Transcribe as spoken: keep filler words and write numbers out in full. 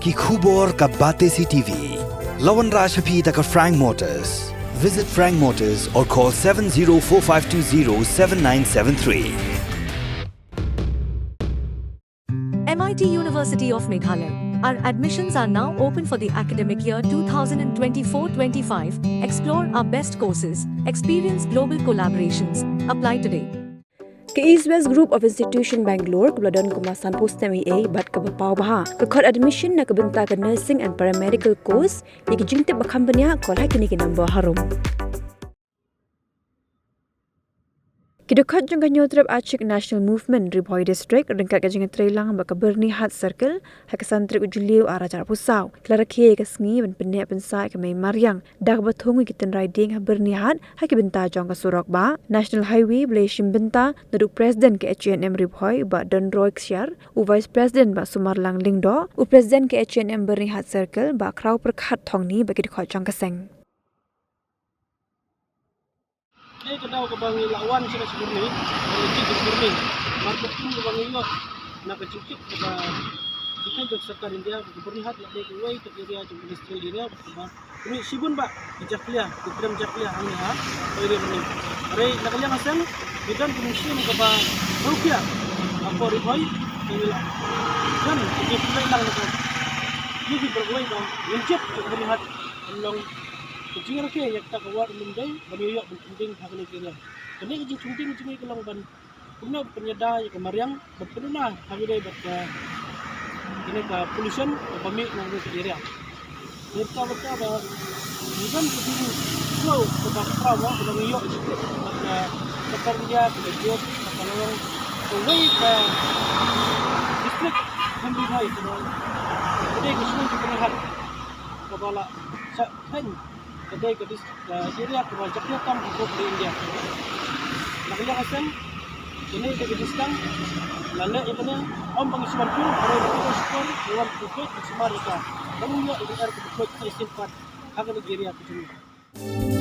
Ki khubor ka Batesi T V. La wanrah sha phi da ka Frank Motors. Visit Frank Motors or call seven zero four five two zero seven nine seven three. M I T University of Meghalaya. Our admissions are now open for the academic year two thousand twenty-four twenty-five. Explore our best courses, experience global collaborations. Apply today. Ka East West Group of Institution Bangalore kaba la don kumba sanphew snem eiei bad kaba paw bha ka khot admission na ka bynta ka nursing and paramedical course. Ïa ki jingtip ba kham bniah, call ha kine ki number harum. Ki dkhot jong ka Hynñiewtrep Achik National Movement Ri Bhoi District ryngkat ka jingïatreilang bad ka Byrnihat Circle ha ka san tarik u Jylliew arhajar arphew saw ki la rakhe ïa ka sngi ban pynneh pynsah ïa ka mei mariang da kaba thung ïa ki tynrai dieng ha Byrnihat ha ki bynta jong ka surok bah National Highway ba la ïashim bynta naduh u President ka H A N M Ri Bhoi Bah Donroy Ksiar, u Vice President Bah Sumarlang Lyngdoh, u President ka H A N M Byrnihat Circle Bah Khrawpyrkhat Thongni bad ki dkhot jong ka seng. Dei ka daw kaba ngi la wan sha ka Shibyrni, ka leit sha ka Shibyrni. Markatkum kaba ngi ïoh na ka jingtip kaba jingtip jong sorkar India, ka Byrnihat la dei kawei ka area jong ka industrial area kaba mih shibun bah ki jakhlia, ki trem jakhlia hangne ha area Byrni. Hynrei na ka liang ka seng ngi don ka mynsiem kaba ruh pia ha ka Ri Bhoi, ka ngi la don ka jingpynlong lang na ka ïa ki baroh kawei ba ngin jied ka Byrnihat ban long ka jingrakhe ïa kata ka ward Mumbai ban ïoh ïoh ban pynbeit ha kane ka area. Kane ka jingpynbeit jong ngi ka long ban kumno ban ïada ïa ka mariang ban pynduna ha kane bad ka kane ka pollution kaba mih na kane ka area. Ngi ruh ka bynta ba ngi don ka jingkhlem kaba khraw ba kaba ngi ïoh bad ka sorkar India kaba jied kaba long kawei ka district ha Ri Bhoi kaba ka dei ka shnong ka Byrnihat kaba la shah kheiñ ka dei ka dis- ka area kaba jakhlia tam ha ka pud India. Na ka liang ka seng kane ka dei ka district la leh ïa kane ym ba ngi shu wan pur hynrei ba ngi wan shukor ngi wan pur peit ngi sumar ïa ka ba ngi ïoh ïa ka air kaba khuid ka sien pat ha kane ka area ka jong ngi.